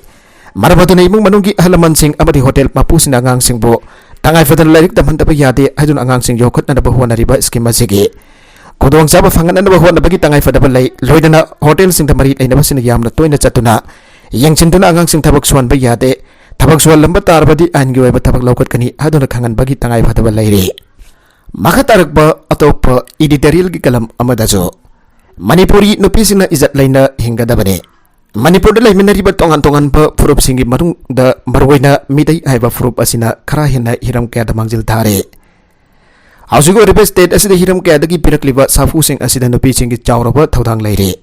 ꯃꯔꯝ ꯑꯗꯨꯅ ꯏꯃꯨꯡ ꯃꯅꯨꯡꯒꯤ ꯑꯍꯜ ꯂꯃꯟꯁꯤꯡ ꯑꯃꯗꯤ ꯍꯣꯇꯦꯜ ꯃꯄꯨꯁꯤꯡꯅ ꯑꯉꯥꯡꯁꯤꯡꯕꯨ ꯇꯉꯥꯏ ꯐꯗꯅ ꯂꯥꯏꯔꯤꯛ ꯇꯝꯍꯟꯗꯕ ꯌꯥꯗꯦ ꯍꯥꯏꯗꯨꯅ ꯑꯉꯥꯡꯁꯤꯡ ꯌꯣꯛꯈꯠꯅꯅꯕ ꯍꯣꯠꯅꯔꯤꯕ ꯁ꯭ꯀꯤꯝ ꯑꯁꯤꯒꯤ ꯈꯨꯗꯣꯡꯆꯥꯕ ꯐꯪꯍꯟꯅꯕ ꯍꯣꯠꯅꯕꯒꯤ ꯇꯉꯥꯏ ꯐꯗꯕ ꯂꯩ꯫ ꯂꯣꯏꯅꯅ ꯍꯣꯇꯦꯜꯁꯤꯡꯗ ꯃꯔꯤ ꯂꯩꯅꯕꯁꯤꯡꯅ ꯌꯥꯝꯅ ꯇꯣꯏꯅ ꯆꯠꯇꯨꯅ ꯌꯦꯡꯁꯤꯟꯗꯨꯅ ꯑꯉꯥꯡꯁꯤꯡ ꯊꯕꯛ ꯁꯨꯍꯟꯕ ꯌꯥꯗꯦ꯫ ꯊꯕꯛ ꯁꯨꯍꯜꯂꯝꯕ ꯇꯥꯔꯕꯗꯤ ꯑꯥꯏꯟꯒꯤ ꯑꯣꯏꯕ ꯊꯕꯛ ꯂꯧꯈꯠꯀꯅꯤ ꯍꯥꯏꯗꯨꯅ ꯈꯪꯍꯟꯕꯒꯤ ꯇꯉꯥꯏ ꯐꯗꯕ ꯂꯩꯔꯤ꯫ ꯃꯈꯥ ꯇꯥꯔꯛꯄ ꯑꯇꯣꯞꯄ editorialꯒꯤ ꯀꯂꯝ ꯑꯃꯗꯁꯨ ꯃꯅꯤꯄꯨꯔꯤ ꯅꯨꯄꯤꯁꯤꯡꯅ ꯏꯖꯠ ꯂꯩꯅ ꯍꯤꯡꯒꯗꯕꯅꯤ꯫ ꯃꯅꯤꯄꯨꯔꯗ ꯂꯩꯃꯤꯟꯅꯔꯤꯕ ꯇꯣꯉꯥꯟ ꯇꯣꯉꯥꯟꯕ ꯐꯨꯔꯨꯞꯁꯤꯡꯒꯤ ꯃꯅꯨꯡꯗ ꯃꯔꯨꯑꯣꯏꯅ ꯃꯤꯇꯩ ꯍꯥꯏꯕ ꯐꯨꯔꯨꯞ ꯑꯁꯤꯅ ꯈꯔ ꯍꯦꯟꯅ ꯍꯤꯔꯝ ꯀꯌꯥꯗ ꯃꯥꯡꯖꯤꯜ ꯊꯥꯔꯦ꯫ ꯍꯧꯖꯤꯛ ꯑꯣꯏꯔꯤꯕ state ꯑꯁꯤꯗ ꯍꯤꯔꯝ ꯀꯌꯥꯗꯒꯤ ꯄꯤꯔꯛꯂꯤꯕ ꯁꯥꯐꯨꯁꯤꯡ ꯑꯁꯤꯗ ꯅꯨꯄꯤꯁꯤꯡꯒꯤ ꯆꯥꯎꯔꯕ ꯊꯧꯗꯥꯡ ꯂꯩꯔꯤ꯫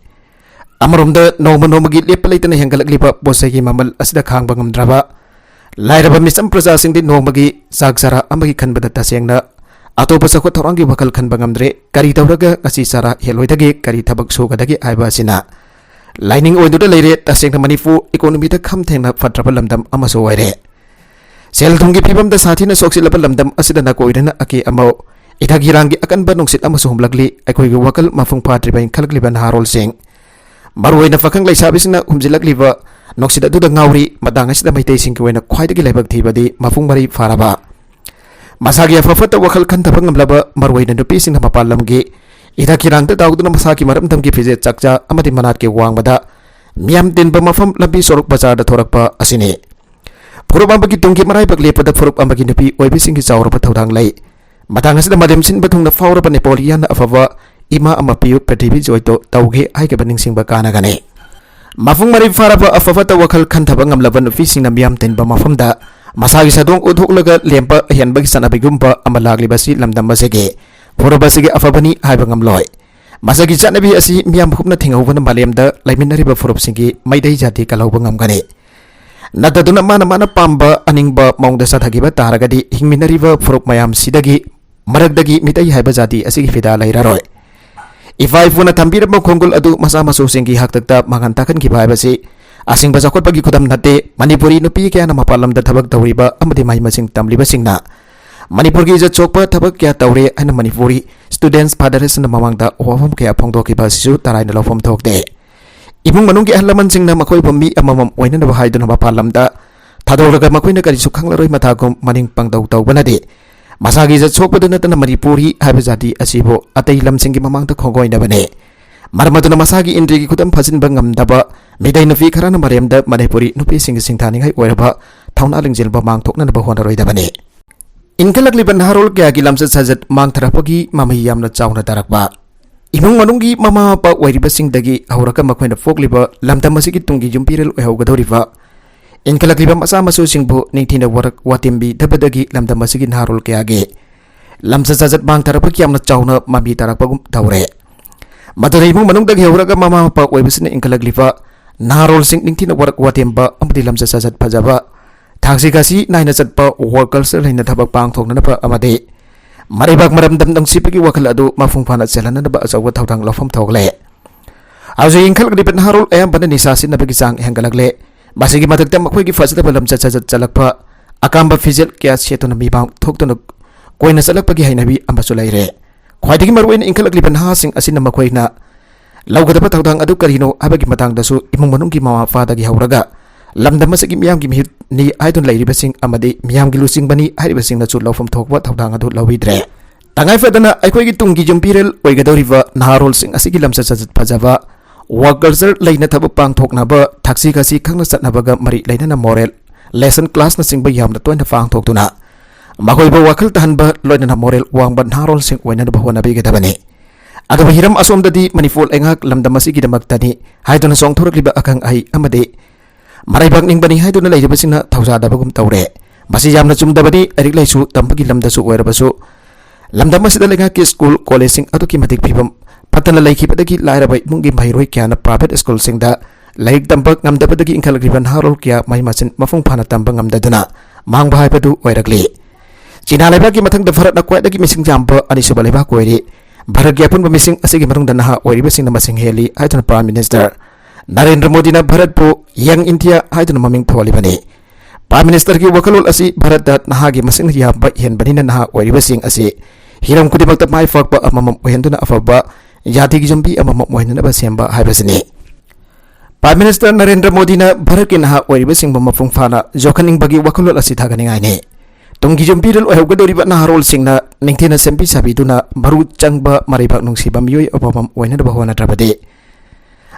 ꯑꯃꯔꯣꯝꯗ ꯅꯣꯡꯃ ꯅꯣꯡꯃꯒꯤ ꯂꯦꯞꯄ ꯂꯩꯇꯅ ꯍꯦꯟꯒꯠꯂꯛꯂꯤꯕ ꯄꯣꯠ ꯆꯩꯒꯤ ꯃꯃꯜ ꯑꯁꯤꯗ ꯈꯥꯡꯕ ꯉꯝꯗ꯭ꯔꯕ ꯂꯥꯏꯔꯕ ꯃꯤꯆꯝ ꯄ꯭ꯔꯖꯥꯁꯤꯡꯗꯤ ꯅꯣꯡꯃꯒꯤ ꯆꯥꯛ ꯆꯔꯥ ꯑꯃꯒꯤ ꯈꯟꯕꯗ ꯇꯁꯦꯡꯅ ꯑꯇꯣꯞꯄ ꯆꯥꯎꯈꯠ ꯊꯧꯔꯥꯡꯒꯤ ꯋꯥꯈꯜ ꯈꯟꯕ ꯉꯝꯗ꯭ꯔꯦ꯫ ꯀꯔꯤ ꯇꯧꯔꯒ ꯉꯁꯤ ꯆꯥꯔꯥ ꯍꯦꯜꯂꯣꯏꯗꯒꯦ, ꯀꯔꯤ ꯊꯕꯛ ꯁꯨꯒꯗꯒꯦ ꯍꯥꯏꯕ ꯑꯁꯤꯅ ꯂꯥꯏꯅꯤꯡ ꯑꯣꯏꯗꯨꯅ ꯂꯩꯔꯦ꯫ ꯇꯁꯦꯡꯅ ꯃꯅꯤꯄꯨꯔ ꯏꯀꯣꯅꯣꯃꯤꯗ ꯈꯝ ꯊꯦꯡꯅ ꯐꯠꯇ꯭ꯔꯕ ꯂꯝꯗꯝ ꯑꯃꯁꯨ ꯑꯣꯏꯔꯦ꯫ ꯁꯦꯜ ꯊꯨꯝꯒꯤ ꯐꯤꯕꯝꯗ ꯁꯥꯊꯤꯅ ꯁꯣꯛꯆꯤꯜꯂꯕ ꯂꯝꯗꯝ ꯑꯁꯤꯗ ꯅꯥꯀꯣꯏꯔꯅ ꯑꯀꯦ ꯑꯃꯧ, ꯏꯊꯛ ꯏꯔꯥꯡꯒꯤ ꯑꯀꯟꯕ ꯅꯨꯡꯁꯤꯠ ꯑꯃꯁꯨ ꯍꯨꯝꯂꯛꯂꯤ꯫ ꯑꯩꯈꯣꯏꯒꯤ ꯋꯥꯈꯜ ꯃꯄꯨꯡ ꯐꯥꯗ꯭ꯔꯤꯕ ꯏꯟꯈꯠꯂꯛꯂꯤꯕ ꯅꯍꯥꯔꯣꯜꯁꯤꯡ, ꯃꯔꯨꯑꯣꯏꯅ ꯄꯥꯈꯪ ꯂꯩꯁꯥꯕꯤꯁꯤꯡꯅ ꯍꯨꯝꯖꯤꯜꯂꯛꯂꯤꯕ ꯅꯨꯡꯁꯤꯠ ꯑꯗꯨꯗ ꯉꯥꯎꯔꯤ꯫ ꯃꯇꯥꯡ ꯑꯁꯤꯗ ꯃꯩꯇꯩꯁꯤꯡꯒꯤ ꯑꯣꯏꯅ ꯈ꯭ꯋꯥꯏꯗꯒꯤ ꯂꯥꯏꯕꯛ ꯊꯤꯕꯗꯤ ꯃꯄꯨꯡ ꯃꯔꯩ ꯐꯥꯔꯕ, ꯃꯁꯥꯒꯤ ꯑꯐ ꯐꯠꯇ ꯋꯥꯈꯜ ꯈꯟꯊꯕ ꯉꯝꯂꯕ, ꯃꯔꯨꯑꯣꯏꯅ ꯅꯨꯄꯤꯁꯤꯡꯅ ꯃꯄꯥꯟ ꯂꯝꯒꯤ ꯏꯊꯛ ꯏꯔꯥꯡꯗ ꯇꯥꯎꯗꯨꯅ ꯃꯁꯥꯒꯤ ꯃꯔꯝꯗꯝꯒꯤ ꯐꯤꯖꯦꯠ ꯆꯥꯛꯆꯥ ꯑꯃꯗꯤ ꯃꯅꯥꯠꯀꯤ ꯋꯥꯡꯃꯗ ꯃꯤꯌꯥꯝ ꯇꯤꯟꯕ ꯃꯐꯝ ꯂꯝꯕꯤ ꯁꯣꯔꯣꯛ ꯕꯖꯥꯔꯗ ꯊꯣꯔꯛꯄ ꯑꯁꯤꯅꯤ꯫ ꯐꯨꯔꯨꯞ ꯑꯃꯒꯤ ꯇꯨꯡꯒꯤ ꯃꯔꯥꯏꯕꯛ ꯂꯦꯞꯄꯗ ꯐꯨꯔꯨꯞ ꯑꯃꯒꯤ ꯅꯨꯄꯤ ꯑꯣꯏꯕꯤꯁꯤꯡꯒꯤ ꯆꯥꯎꯔꯕ ꯊꯧꯗꯥꯡ ꯂꯩ꯫ ꯃꯇꯥꯡ ꯑꯁꯤꯗ ꯃꯥꯂꯦꯝ ꯁꯤꯟꯕ ꯊꯨꯡꯅ ꯐꯥꯎꯔꯕ ꯅꯦꯄꯣꯂꯤꯌꯥꯟꯅ ꯑꯐꯕ ꯏꯃꯥ ꯑꯃ ꯄꯤꯌꯨ, ꯄ꯭ꯔꯤꯊꯤꯕꯤ ꯖꯣꯏꯇꯣ ꯇꯧꯒꯦ ꯍꯥꯏꯈꯤꯕ ꯅꯤꯡꯁꯤꯡꯕ ꯀꯥꯟꯅꯒꯅꯤ꯫ ꯃꯄꯨꯡ ꯃꯔꯩ ꯐꯥꯔꯕ ꯑꯐ ꯐꯠꯇ ꯋꯥꯈꯜ ꯈꯟꯊꯕ ꯉꯝꯂꯕ ꯅꯨꯄꯤꯁꯤꯡꯅ ꯃꯤꯌꯥꯝ ꯇꯤꯟꯕ ꯃꯐꯝꯗ ꯃꯁꯥꯒꯤ ꯁꯥꯗꯣꯡ ꯎꯠꯊꯣꯛꯂꯒ ꯂꯦꯝꯕ ꯑꯍꯦꯟꯕꯒꯤ ꯆꯠꯅꯕꯤꯒꯨꯝꯕ ꯑꯃ ꯂꯥꯛꯂꯤꯕ ꯑꯁꯤ ꯂꯝꯗꯝ ꯑꯁꯤꯒꯤ ꯐꯨꯔꯨꯞ ꯑꯁꯤꯒꯤ ꯑꯐꯕꯅꯤ ꯍꯥꯏꯕ ꯉꯝꯂꯣꯏ꯫ ꯃꯁꯤꯒꯤ ꯆꯠꯅꯕꯤ ꯑꯁꯤ ꯃꯤꯌꯥꯝ ꯄꯨꯝꯅ ꯊꯤꯡꯍꯧꯕꯅ ꯃꯥꯂꯦꯝꯗ ꯂꯩꯃꯤꯟꯅꯔꯤꯕ ꯐꯨꯔꯨꯞꯁꯤꯡꯒꯤ ꯃꯩꯇꯩ ꯖꯥꯇꯤ ꯀꯜꯍꯧꯕ ꯉꯝꯒꯅꯤ꯫ ꯅꯠꯇꯗꯨꯅ ꯃꯥꯅ ꯃꯥꯅ ꯄꯥꯝꯕ ꯑꯅꯤꯡꯕ ꯃꯑꯣꯡꯗ ꯆꯠꯊꯈꯤꯕ ꯇꯥꯔꯒꯗꯤ ꯍꯤꯡꯃꯤꯟꯅꯔꯤꯕ ꯐꯨꯔꯨꯞ ꯃꯌꯥꯝꯁꯤꯗꯒꯤ ꯃꯔꯛꯇꯒꯤ ꯃꯤꯇꯩ ꯍꯥꯏꯕ ꯖꯥꯇꯤ ꯑꯁꯤꯒꯤ ꯐꯤꯗꯥ ꯂꯩꯔꯔꯣꯏ꯫ ꯏꯄꯥ ꯏꯄꯨꯅ ꯊꯝꯕꯤꯔꯝꯕ ꯈꯣꯡꯒꯨꯜ ꯑꯗꯨ ꯃꯆꯥ ꯃꯁꯨꯁꯤꯡꯒꯤ ꯍꯥꯛꯇꯛꯇ ꯃꯥꯡꯍꯟ ꯇꯥꯛꯍꯟꯈꯤꯕ ꯍꯥꯏꯕꯁꯤ ꯑꯁꯦꯡꯕ ꯆꯥꯎꯈꯠꯄꯒꯤ ꯈꯨꯗꯝ ꯅꯠꯇꯦ꯫ ꯃꯅꯤꯄꯨꯔꯤ ꯅꯨꯄꯤ ꯀꯌꯥꯅ ꯃꯄꯥꯟ ꯂꯝꯗ ꯊꯕꯛ ꯇꯧꯔꯤꯕ ꯑꯃꯗꯤ ꯃꯍꯩ ꯃꯁꯤꯡ ꯇꯝꯂꯤꯕꯁꯤꯡꯅ ꯃꯅꯤꯄꯨꯔꯒꯤ ꯏꯖꯠ ꯁꯣꯛꯄ ꯊꯕꯛ ꯀꯌꯥ ꯇꯧꯔꯦ ꯍꯥꯏꯅ ꯃꯅꯤꯄꯨꯔꯤ ꯁ꯭ꯇꯨꯗꯦꯟꯠꯁ ꯐꯦꯗꯔꯦꯁꯟꯅ ꯃꯃꯥꯡꯗ ꯋꯥꯐꯝ ꯀꯌꯥ ꯐꯣꯡꯗꯣꯛꯈꯤꯕ ꯑꯁꯤꯁꯨ ꯇꯔꯥꯏꯅ ꯂꯧꯐꯝ ꯊꯣꯛꯇꯦ꯫ ꯏꯃꯨꯡ ꯃꯅꯨꯡꯒꯤ ꯑꯍꯜ ꯂꯃꯟꯁꯤꯡꯅ ꯃꯈꯣꯏꯕꯨ ꯃꯤ ꯑꯃꯃꯝ ꯑꯣꯏꯅꯅꯕ ꯍꯥꯏꯗꯨꯅ ꯃꯄꯥꯟ ꯂꯝꯗ ꯊꯥꯗꯣꯛꯂꯒ ꯃꯈꯣꯏꯅ ꯀꯔꯤꯁꯨ ꯈꯪꯂꯔꯣꯏ ꯃꯊꯥꯒꯨꯝ ꯃꯅꯤꯡ ꯄꯪꯗꯧ ꯇꯧꯕꯅꯗꯤ ꯃꯁꯥꯒꯤ ꯏꯖꯠ ꯁꯣꯛꯄꯗ ꯅꯠꯇꯅ ꯃꯅꯤꯄꯨꯔꯤ ꯍꯥꯏꯕ ꯖꯥꯇꯤ ꯑꯁꯤꯕꯨ ꯑꯇꯩ ꯂꯝꯁꯤꯡꯒꯤ ꯃꯃꯥꯡꯗ ꯈꯣꯡꯒꯣꯏꯅꯕꯅꯤ꯫ ꯃꯔꯝ ꯑꯗꯨꯅ ꯃꯁꯥꯒꯤ ꯏꯟꯗ꯭ꯔꯤꯒꯤ ꯈꯨꯗꯝ ꯐꯥꯖꯤꯟꯕ ꯉꯝꯗꯕ ꯃꯤꯇꯩ ꯅꯨꯄꯤ ꯈꯔꯅ ꯃꯔꯦꯝꯗ ꯃꯅꯤꯄꯨꯔꯤ ꯅꯨꯄꯤꯁꯤꯡꯒꯤ ꯁꯤꯡꯊꯥꯅꯤꯡꯉꯥꯏ ꯑꯣꯏꯔꯕ ꯊꯧꯅꯥ ꯂꯤꯡꯖꯦꯜꯕꯨ ꯃꯥꯡꯊꯣꯛꯅꯅꯕ ꯍꯣꯠꯅꯔꯣꯏꯗꯕꯅꯤ꯫ ꯏꯟꯈꯠꯂꯛꯂꯤꯕ ꯅꯍꯥꯔꯣꯜ ꯀꯌꯥꯒꯤ ꯂꯝꯆꯠ ꯁꯥꯖꯠ ꯃꯥꯡꯊꯔꯛꯄꯒꯤ ꯃꯃꯤ ꯌꯥꯝꯅ ꯆꯥꯎꯅ ꯇꯥꯔꯛꯄ꯫ ꯏꯃꯨꯡ ꯃꯅꯨꯡꯒꯤ ꯃꯃꯥ ꯃꯄꯥ ꯑꯣꯏꯔꯤꯕꯁꯤꯡꯗꯒꯤ ꯍꯧꯔꯒ ꯃꯈꯣꯏꯅ ꯄꯣꯛꯂꯤꯕ ꯂꯝꯗꯝ ꯑꯁꯤꯒꯤ ꯇꯨꯡꯒꯤ ꯌꯨꯝꯕꯤꯔꯦꯜ ꯑꯣꯏꯍꯧꯒꯗꯧꯔꯤꯕ ꯏꯟꯈꯠꯂꯛꯂꯤꯕ ꯃꯆꯥ ꯃꯁꯨꯁꯤꯡꯕꯨ ꯅꯤꯡꯊꯤꯅ ꯋꯥꯔꯛ ꯋꯥꯇꯦꯝꯕꯤꯗꯕꯗꯒꯤ ꯂꯝꯗꯝ ꯑꯁꯤꯒꯤ ꯅꯍꯥꯔꯣꯜ ꯀꯌꯥꯒꯤ ꯂꯝꯆꯠ ꯁꯥꯖꯠ ꯃꯥꯡꯊꯔꯛꯄꯒꯤ ꯌꯥꯝꯅ ꯆꯥꯎꯅ ꯃꯃꯤ ꯇꯥꯔꯛꯄꯒꯨꯝ ꯇꯧꯔꯦ꯫ ꯃꯗꯨꯅ ꯏꯃꯨꯡ ꯃꯅꯨꯡꯗꯒꯤ ꯍꯧꯔꯒ ꯃꯃꯥ ꯃꯄꯥ ꯑꯣꯏꯕꯁꯤꯅ ꯏꯟꯈꯠꯂꯛꯂꯤꯕ ꯅꯍꯥꯔꯣꯜꯁꯤꯡ ꯅꯤꯡꯊꯤꯅ ꯋꯥꯔꯛ ꯋꯥꯇꯦꯝꯕ ꯑꯃꯗꯤ ꯂꯝꯆꯠ ꯁꯥꯖꯠ ꯐꯖꯕ, ꯊꯥꯛꯁꯤ ꯈꯥꯁꯤ ꯅꯥꯏꯅ ꯆꯠꯄ, ꯋꯥꯔꯛ ꯀꯜꯆꯔ ꯂꯩꯅ ꯊꯕꯛ ꯄꯥꯡꯊꯣꯛꯅꯅꯕ ꯑꯃꯗꯤ ꯃꯔꯩꯕꯥꯛ ꯃꯔꯝꯗꯝ ꯅꯨꯡꯁꯤꯕꯒꯤ ꯋꯥꯈꯜ ꯑꯗꯨ ꯃꯄꯨꯡ ꯐꯥꯅ ꯆꯦꯜꯍꯟꯅꯕ ꯑꯆꯧꯕ ꯊꯧꯗꯥꯡ ꯂꯧꯐꯝ ꯊꯣꯛꯂꯦ꯫ ꯍꯧꯖꯤꯛ ꯏꯟꯈꯠꯂꯛꯂꯤꯕ ꯅꯍꯥꯔꯣꯜ ꯑꯌꯥꯝꯕꯅ ꯅꯤꯁꯥ ꯁꯤꯖꯤꯟꯅꯕꯒꯤ ꯆꯥꯡ ꯍꯦꯟꯒꯠꯂꯛꯂꯦ꯫ ꯃꯁꯤꯒꯤ ꯃꯊꯛꯇ ꯃꯈꯣꯏꯒꯤ ꯐꯖꯗꯕ ꯂꯝꯆꯠ ꯁꯥꯖꯠ ꯆꯠꯂꯛꯄ, ꯑꯀꯥꯝꯕ ꯐꯤꯖꯦꯠ ꯀꯌꯥ ꯁꯦꯠꯇꯨꯅ ꯃꯤꯃꯥꯡ ꯊꯣꯛꯇꯨꯅ ꯀꯣꯏꯅ ꯆꯠꯂꯛꯄꯒꯤ ꯍꯩꯅꯕꯤ ꯑꯃꯁꯨ ꯂꯩꯔꯦ꯫ ꯈ꯭ꯋꯥꯏꯗꯒꯤ ꯃꯔꯨꯑꯣꯏꯅ ꯏꯟꯈꯠꯂꯛꯂꯤꯕ ꯅꯍꯥꯁꯤꯡ ꯑꯁꯤꯅ ꯃꯈꯣꯏꯅ ꯂꯧꯒꯗꯕ ꯊꯧꯗꯥꯡ ꯑꯗꯨ ꯀꯔꯤꯅꯣ ꯍꯥꯏꯕꯒꯤ ꯃꯇꯥꯡꯗꯁꯨ ꯏꯃꯨꯡ ꯃꯅꯨꯡꯒꯤ ꯃꯃꯥ ꯃꯄꯥꯗꯒꯤ ꯍꯧꯔꯒ ꯂꯝꯗꯝ ꯑꯁꯤꯒꯤ ꯃꯤꯌꯥꯝꯒꯤ ꯃꯤꯍꯨꯠꯅꯤ ꯍꯥꯏꯗꯨꯅ ꯂꯩꯔꯤꯕꯁꯤꯡ ꯑꯃꯗꯤ ꯃꯤꯌꯥꯝꯒꯤ ꯂꯨꯆꯤꯡꯕꯅꯤ ꯍꯥꯏꯔꯤꯕꯁꯤꯡꯅꯁꯨ ꯂꯧꯐꯝ ꯊꯣꯛꯄ ꯊꯧꯗꯥꯡ ꯑꯗꯨ ꯂꯧꯕꯤꯗ꯭ꯔꯦ꯫ ꯇꯉꯥꯏ ꯐꯗꯅ ꯑꯩꯈꯣꯏꯒꯤ ꯇꯨꯡꯒꯤ ꯌꯨꯝꯕꯤꯔꯦꯜ ꯑꯣꯏꯒꯗꯧꯔꯤꯕ ꯅꯍꯥꯔꯣꯜꯁꯤꯡ ꯑꯁꯤꯒꯤ ꯂꯝꯆꯠ ꯁꯥꯖꯠ ꯐꯖꯕ, ꯋꯥꯛ ꯀꯜꯆꯔ ꯂꯩꯅ ꯊꯕꯛ ꯄꯥꯡꯊꯣꯛꯅꯕ, ꯊꯛꯁꯤ ꯈꯥꯁꯤ ꯈꯪꯅ ꯆꯠꯅꯕꯒ ꯃꯔꯤ ꯂꯩꯅꯅ ꯃꯣꯔꯦꯜ ꯂꯦꯁꯟ ꯀ꯭ꯂꯥꯁꯅꯆꯤꯡꯕ ꯌꯥꯝꯅ ꯇꯣꯏꯅ ꯄꯥꯡꯊꯣꯛꯇꯨꯅ ꯃꯈꯣꯏꯕꯨ ꯋꯥꯈꯜ ꯇꯥꯍꯟꯕ ꯂꯣꯏꯅꯅ ꯃꯣꯔꯦꯜ ꯋꯥꯡꯕ ꯅꯍꯥꯔꯣꯜꯁꯤꯡ ꯑꯣꯏꯅꯅꯕ ꯍꯣꯠꯅꯕꯤꯒꯗꯕꯅꯤ꯫ ꯑꯗꯨꯕꯨ ꯍꯤꯔꯝ ꯑꯁꯣꯝꯗꯗꯤ ꯃꯅꯤꯄꯨꯔ ꯂꯩꯉꯥꯛ ꯂꯝꯗꯝ ꯑꯁꯤꯒꯤꯗꯃꯛꯇꯅꯤ ꯍꯥꯏꯗꯨꯅ ꯆꯣꯡꯊꯣꯔꯛꯂꯤꯕ ꯑꯈꯪ ꯑꯍꯩ ꯑꯃꯗꯤ ꯃꯔꯩꯕꯥꯛ ꯅꯤꯡꯕꯅꯤ ꯍꯥꯏꯗꯨꯅ ꯂꯩꯔꯤꯕꯁꯤꯡꯅ ꯊꯧꯖꯥꯗꯕꯒꯨꯝ ꯇꯧꯔꯦ꯫ ꯃꯁꯤ ꯌꯥꯝꯅ ꯆꯨꯝꯗꯕꯅꯤ꯫ ꯂꯥꯏꯔꯤꯛ ꯂꯥꯏꯁꯨ ꯇꯝꯕꯒꯤ ꯂꯝꯗꯁꯨ ꯑꯣꯏꯔꯕꯁꯨ, ꯂꯝꯗꯝ ꯑꯁꯤꯗ ꯂꯩꯉꯥꯛꯀꯤ ꯁ꯭ꯀꯨꯜ, ꯀꯣꯂꯦꯖꯁꯤꯡ ꯑꯗꯨꯛꯀꯤ ꯃꯇꯤꯛ ꯐꯤꯕꯝ ꯐꯠꯇꯅ ꯂꯩꯈꯤꯕꯗꯒꯤ ꯂꯥꯏꯔꯕ ꯏꯃꯨꯡꯒꯤ ꯃꯍꯩꯔꯣꯏ ꯀꯌꯥꯅ ꯄ꯭ꯔꯥꯏꯚꯦꯠ ꯁ꯭ꯀꯨꯜꯁꯤꯡꯗ ꯂꯥꯏꯔꯤꯛ ꯇꯝꯕ ꯉꯝꯗꯕꯗꯒꯤ ꯏꯟꯈꯠꯂꯛꯂꯤꯕ ꯅꯍꯥꯔꯣꯜ ꯀꯌꯥ ꯃꯍꯩ ꯃꯁꯤꯡ ꯃꯄꯨꯡ ꯐꯥꯅ ꯇꯝꯕ ꯉꯝꯗꯗꯨꯅ ꯃꯥꯡꯕ ꯍꯥꯏꯕꯗꯨ ꯑꯣꯏꯔꯛꯂꯤ꯫ ꯆꯤꯅꯥ ꯂꯩꯕꯥꯛꯀꯤ ꯃꯊꯪꯗ ꯚꯥꯔꯠꯅ ꯈ꯭ꯋꯥꯏꯗꯒꯤ ꯃꯤꯁꯤꯡ ꯌꯥꯝꯕ ꯑꯅꯤꯁꯨꯕ ꯂꯩꯕꯥꯛ ꯑꯣꯏꯔꯤ꯫ ꯚꯥꯔꯠꯀꯤ ꯑꯄꯨꯟꯕ ꯃꯤꯁꯤꯡ ꯑꯁꯤꯒꯤ ꯃꯅꯨꯡꯗ ꯅꯍꯥ ꯑꯣꯏꯔꯤꯕꯁꯤꯡꯅ ꯃꯁꯤꯡ ꯍꯦꯜꯂꯤ ꯍꯥꯏꯗꯨꯅ ꯄ꯭ꯔꯥꯏꯝ ꯃꯤꯅꯤꯁꯇꯔ ꯅꯔꯦꯟꯗ꯭ꯔ ꯃꯣꯗꯤꯅ ꯚꯥꯔꯠꯄꯨ ꯌꯪ ꯏꯟꯗꯤꯌꯥ ꯍꯥꯏꯗꯨꯅ ꯃꯃꯤꯡ ꯊꯣꯜꯂꯤꯕꯅꯤ꯫ ꯄ꯭ꯔꯥꯏꯝ ꯃꯤꯅꯤꯁꯇꯔꯒꯤ ꯋꯥꯈꯜꯂꯣꯟ ꯑꯁꯤ ꯚꯥꯔꯠꯇ ꯅꯍꯥꯒꯤ ꯃꯁꯤꯡ ꯌꯥꯝꯕ ꯍꯦꯟꯕꯅꯤꯅ ꯅꯍꯥ ꯑꯣꯏꯔꯤꯕꯁꯤꯡ ꯑꯁꯤ ꯍꯤꯔꯝ ꯈꯨꯗꯤꯡꯃꯛꯇ ꯃꯥꯏ ꯄꯥꯛꯄ ꯑꯃꯃꯝ ꯑꯣꯏꯍꯟꯗꯨꯅ ꯑꯐꯕ ꯖꯥꯇꯤꯒꯤ ꯌꯨꯝꯕꯤ ꯑꯃꯃꯝ ꯑꯣꯏꯍꯟꯅꯕ ꯁꯦꯝꯕ ꯍꯥꯏꯕꯁꯤꯅꯤ꯫ ꯄ꯭ꯔꯥꯏꯝ ꯃꯤꯅꯤꯁꯇꯔ ꯅꯔꯦꯟꯗ꯭ꯔ ꯃꯣꯗꯤꯅ ꯚꯥꯔꯠꯀꯤ ꯅꯍꯥ ꯑꯣꯏꯔꯤꯕꯁꯤꯡꯕꯨ ꯃꯄꯨꯡ ꯐꯥꯅ ꯌꯣꯛꯈꯠꯅꯤꯡꯕꯒꯤ ꯋꯥꯈꯜꯂꯣꯟ ꯑꯁꯤ ꯊꯥꯒꯠꯅꯤꯡꯉꯥꯏꯅꯤ꯫ ꯇꯨꯡꯒꯤ ꯌꯨꯝꯕꯤꯔꯦꯜ ꯑꯣꯏꯍꯧꯒꯗꯧꯔꯤꯕ ꯅꯍꯥꯔꯣꯜꯁꯤꯡꯅ ꯅꯤꯡꯊꯤꯅ ꯁꯦꯝꯕꯤ ꯁꯥꯕꯤꯗꯨꯅ ꯃꯔꯨ ꯆꯪꯕ ꯃꯔꯩꯕꯥꯛ ꯅꯨꯡꯁꯤꯕ ꯃꯤꯑꯣꯏ ꯑꯃꯃꯝ ꯑꯣꯏꯅꯅꯕ ꯍꯣꯠꯅꯗ꯭ꯔꯕꯗꯤ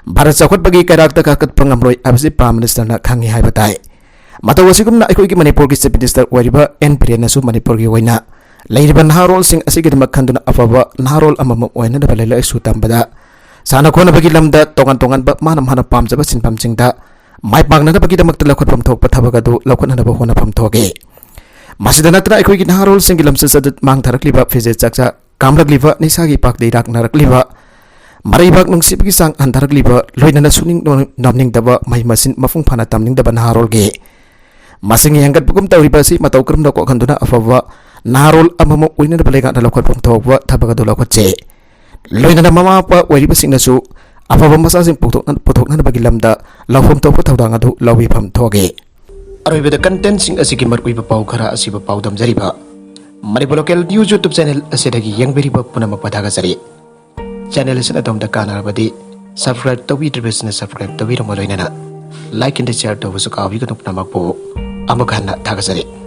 ꯚꯥꯔꯠ ꯆꯥꯎꯈꯠꯄꯒꯤ ꯀꯩꯔꯥꯛꯇ ꯀꯥꯈꯠꯄ ꯉꯝꯂꯣꯏ ꯍꯥꯏꯕꯁꯤ ꯄ꯭ꯔꯥꯏꯝ ꯃꯤꯅꯤꯁꯇꯔꯅ ꯈꯪꯏ ꯍꯥꯏꯕ ꯇꯥꯏ꯫ ꯃꯇꯧ ꯑꯁꯤꯒꯨꯝꯅ ꯑꯩꯈꯣꯏꯒꯤ ꯃꯅꯤꯄꯨꯔꯒꯤ ꯆꯤꯐ ꯃꯤꯅꯤꯁꯇꯔ ꯑꯣꯏꯔꯤꯕ ꯑꯦꯟ ꯕꯤꯔꯦꯟꯅꯁꯨ ꯃꯅꯤꯄꯨꯔꯒꯤ ꯑꯣꯏꯅ ꯂꯩꯔꯤꯕ ꯅꯍꯥꯔꯣꯜꯁꯤꯡ ꯑꯁꯤꯒꯤꯗꯃꯛ ꯈꯟꯗꯨꯅ ꯑꯐꯕ ꯅꯍꯥꯔꯣꯜ ꯑꯃꯃꯝ ꯑꯣꯏꯅꯅꯕ ꯂꯥꯏꯔꯤꯛ ꯂꯥꯏꯁꯨ ꯇꯝꯕꯗ, ꯁꯥꯟꯅ ꯈꯣꯠꯅꯕꯒꯤ ꯂꯝꯗ ꯇꯣꯉꯥꯟ ꯇꯣꯉꯥꯟꯕ ꯃꯥꯅ ꯃꯥꯅ ꯄꯥꯝꯖꯕ ꯁꯤꯟꯐꯝꯁꯤꯡꯗ ꯃꯥꯏ ꯄꯥꯛꯅꯅꯕꯒꯤꯗꯃꯛꯇ ꯂꯧꯈꯠꯐꯝ ꯊꯣꯛꯄ ꯊꯕꯛ ꯑꯗꯨ ꯂꯧꯈꯠꯅꯅꯕ ꯍꯣꯠꯅꯐꯝ ꯊꯣꯛꯏ꯫ ꯃꯁꯤꯗ ꯅꯠꯇꯅ ꯑꯩꯈꯣꯏꯒꯤ ꯅꯍꯥꯔꯣꯜꯁꯤꯡꯒꯤ ꯂꯝꯆꯠ ꯁꯥꯖꯠ ꯃꯥꯡꯊꯔꯛꯂꯤꯕ, ꯐꯤꯖꯦꯠ ꯆꯥꯛꯆꯥ ꯀꯥꯝꯂꯛꯂꯤꯕ, ꯅꯤꯁꯥꯒꯤ ꯏꯄꯥꯛꯇ ꯏꯔꯥꯛꯅꯔꯛꯂꯤꯕ, ꯃꯔꯩꯕꯥꯛ ꯅꯨꯡꯁꯤꯕꯒꯤ ꯆꯥꯡ ꯍꯟꯊꯔꯛꯂꯤꯕ, ꯂꯣꯏꯅꯅ ꯁꯨꯅꯤꯡ ꯅꯣꯝꯅꯤꯡꯗꯕ, ꯃꯍꯩ ꯃꯁꯤꯡ ꯃꯄꯨꯡ ꯐꯥꯅ ꯇꯝꯅꯤꯡꯗꯕ ꯅꯍꯥꯔꯣꯜꯒꯤ ꯃꯁꯤꯡ ꯍꯦꯟꯒꯠꯄꯒꯨꯝ ꯇꯧꯔꯤꯕ ꯑꯁꯤ ꯃꯇꯧ ꯀꯔꯝꯅ ꯀꯣꯛꯍꯟꯗꯨꯅ ꯑꯐꯕ ꯅꯍꯥꯔꯣꯜ ꯑꯃꯃꯝ ꯑꯣꯏꯅꯅꯕ ꯂꯩꯉꯥꯛꯅ ꯂꯧꯈꯠꯐꯝ ꯊꯣꯛꯄ ꯊꯕꯛ ꯑꯗꯨ ꯂꯧꯈꯠꯆꯩ꯫ ꯂꯣꯏꯅꯅ ꯃꯃꯥ ꯃꯄꯥ ꯑꯣꯏꯔꯤꯕꯁꯤꯡꯅꯁꯨ ꯑꯐꯕ ꯃꯆꯥꯁꯤꯡ ꯄꯨꯊꯣꯛꯅ-, ꯄꯨꯊꯣꯛꯅꯅꯕꯒꯤ ꯂꯝꯗ ꯂꯧꯐꯝ ꯊꯣꯛꯄ ꯊꯧꯗꯥꯡ ꯑꯗꯨ ꯂꯧꯕꯤꯐꯝ ꯊꯣꯛꯏ꯫ ꯑꯔꯣꯏꯕꯗ contentꯁꯤꯡ ꯑꯁꯤꯒꯤ ꯃꯔꯨꯑꯣꯏꯕ ꯄꯥꯎ ꯈꯔ ꯑꯁꯤꯕꯨ ꯄꯥꯎꯗꯝꯖꯔꯤꯕ Manipur Local News YouTube channel ꯑꯁꯤꯗꯒꯤ ꯌꯦꯡꯕꯤꯔꯤꯕ ꯄꯨꯝꯅꯃꯛꯄꯨ ꯊꯥꯒꯠꯆꯔꯤ꯫ Channel ꯑꯁꯤꯅ ꯑꯗꯣꯝꯗ ꯀꯥꯟꯅꯔꯕꯗꯤ subscribe ꯇꯧꯕꯤꯗ꯭ꯔꯤꯕꯁꯤꯡꯅ subscribe ꯇꯧꯕꯤꯔꯝꯃ ꯂꯣꯏꯅꯅ like and share ꯇꯧꯕꯁꯨ ꯀꯥꯎꯕꯤꯒꯅꯨ꯫ ꯄꯨꯝꯅꯃꯛꯄꯨ ꯑꯃꯨꯛ ꯍꯟꯅ ꯊꯥꯒꯠꯆꯔꯤ꯫